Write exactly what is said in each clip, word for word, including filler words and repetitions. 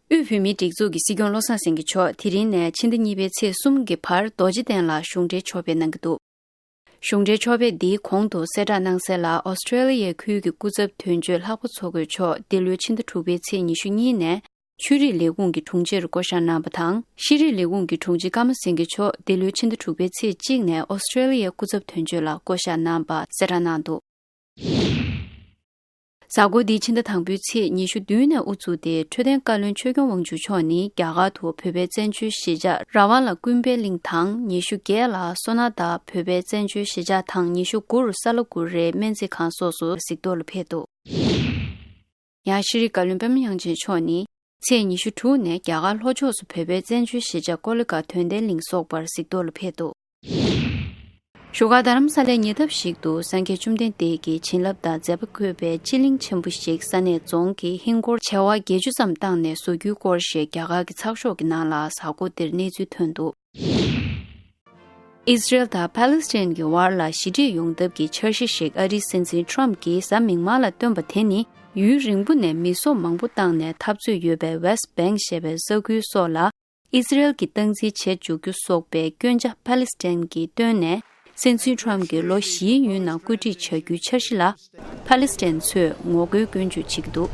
དབུས་བོད་མིའི་སྒྲིག་འཛུགས་ཀྱི་སྲིད་སྐྱོང་བློ་བཟང་སེང་གེ་མཆོག་དེ་རིང་ནས་ཕྱི་ཟླ་གཉིས་པའི་ཚེས་གསུམ་གྱི་བར་རྡོ་རྗེ་གདན་ལ་གཞུང་འབྲེལ་ཕྱོགས་ཕེབས་གནང་གི་འདུག་གཞུང་འབྲེལ་ཕྱོགས་ཕེབས་འདིའི་གོང་དུ་གསལ་བསྒྲགས་གནང་གསལ་ལ། ཨོ་སི་ཀྲེ་ལི་ཡའི་ཁུལ་གྱི་སྐུ་ཚབ་དོན་གཅོད་ལྷག་པ་མཚོ་རྒོད་མཆོག་འདི་ལོའི་ཕྱི་ཟླ་དྲུག་པའི་ཚེས་ཉི་ཤུ་གཉིས་ནས་ཆོས་རིག་ལས་ཁུངས་ཀྱི་དྲུང་ཆེར་བསྐོ་གཞག་གནང་བ་དང་། ཤེས་རིག་ལས་ཁུངས་ཀྱི་དྲུང་ཆེ་ཀརྨ་སེང་གེ་མཆོག་འདི་ལོའི་ཕྱི་ཟླ་དྲུག་པའི་ཚེས་གཅིག་ནས་ཨོ་སི་ཀྲེ་ལི་ཡའི་སྐུ་ཚབ་དོན་གཅོད་ལ་བསྐོ་གཞག་གནང་བ་གསལ་བསྒྲགས་གནང་འདུག་གཟའ་འཁོར་འདིའི་ཕྱི་ཟླ་དང་པོའི་ཚེས་ཉི་ཤུ་བདུན་ནས་དབུ་ཚུགས་ཏེ། འཕྲོད་བསྟེན་བཀའ་བློན་ཆོས་སྐྱོང་དབང་ཕྱུག་མཆོག་ནི་རྒྱ་གར་དུ་བོད་པའི་བཙན་བྱོལ་གཞིས་ཆགས་ར་ཝང་ལ་ཀུན་ཕན་གླིང་དང་། ཉི་ཤུ་བརྒྱད་ལ་སོ་ན་དར་བོད་པའི་བཙན་བྱོལ་གཞིས་ཆགས་དང་། ཉི་ཤུ་དགུ་རུ་ས་ལ་གུ་རེ་སྨན་རྩིས་ཁང་སོགས་སུ་གཟིགས་རྟོག་ལ་ཕེབས་འདུག་ཡང་ཤེས་རིག་བཀའ་བློན་པདྨ་དབྱངས་ཅན་མཆོག་ནི་ཚེས་ཉི་ཤུ་དྲུག་ནས་རྒྱ་གར་ལྷོ་ཕྱོགས་སུ་བོད་པའི་བཙན་བྱོལ་གཞིས་ཆགས་ཀོ་ལི་གྷལ་དོན་ལྡན་གླིང་སོགས་པར་གཟིགས་རྟོག་ལ་ཕེབས་འདུག་བཞུགས་སྒར་རྡ་རམ་ས་ལའི་ཉེ་འདབས་ཤིག་ཏུ་སངས་རྒྱས་བཅོམ་ལྡན་འདས་ཀྱི་བྱིན་རླབས་དང་མཛད་པ་འཁོད་པའི་སྤྱི་གླིང་ཆེན་པོ་ཞིག་ས་གནས་རྫོང་གི་ཧིན་སྒོར་བྱེ་བ་བརྒྱད་ཅུ་ཙམ་བཏང་ནས་བཟོ་རྒྱུའི་སྐོར་ཞིག་རྒྱ་གར་གྱི་ཚགས་ཤོག་གི་ནང་ལ་གཟའ་འཁོར་འདིར་གནས་ཚུལ་ཐོན་འདུག་ཨི་ཟི་རེལ་དང་ཕཱ་ལེ་སི་ཐན་གྱི་དབར་ལ་ཞི་འགྲིག་ཡོང་ཐབས་ཀྱི་འཆར་གཞི་ཞིག་ཨ་རིའི་སྲིད་འཛིན་ཊམ་གྱིས་གཟའ་མིག་དམར་ལ་བཏོན་པ་དེ་ནི། ཡུན་རིང་པོ་ནས་མི་སྲོག་མང་པོ་བཏང་ནས་འཐབ་རྩོད་ཡོད་པའི་ཝེ་སི་ཊི་བེང་ཞེས་པའི་ས་ཁུལ་སོགས་ལ་ཨི་ཟི་རེལ་གྱིས་སྟངས་འཛིན་བྱེད་འཇུག་རྒྱུ་སོགས་པའི་སྐྱོན་ཆ་ཕཱ་ལེ་སི་ཐན་གྱིས་བཏོན་ནས། སྲིད་འཛིན་ཊམ་གྱིས་ལོ་བཞིའི་ཡུན་ནང་བཀོད་སྒྲིག་བྱ་རྒྱུའི་འཆར་གཞི་ལ་ཕཱ་ལེ་སི་ཐན་ཚོས་ངོ་རྒོལ་སྐྱོན་བརྗོད་བྱེད་ཀྱི་འདུག་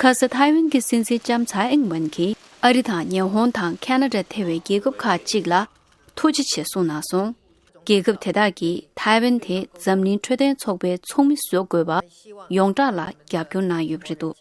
ཁ་ས་ཐའེ་ཝན་གྱི་སྲིད་འཛིན་ལྕམ་ཚའེ་ཨིང་ཝན་གྱིས་ཨ་རི་དང་ཉི་ཧོང་དང་ཁ་ན་ཌ་ཐེ་བའི་རྒྱལ་ཁབ་ཁག་ཅིག་ལ་ཐུགས་རྗེ་ཆེ་གསུངས་གནང་སོང་། རྒྱལ་ཁབ་དེ་དག་གིས་ཐའེ་ཝན་དེ་འཛམ་གླིང་འཕྲོད་བསྟེན་ཚོགས་པའི་ཚོགས་མི་བཟོ་དགོས་པ་ཡོངས་གྲགས་ལ་རྒྱབ་སྐྱོར་གནང་ཡོད་པ་རེད་འདུག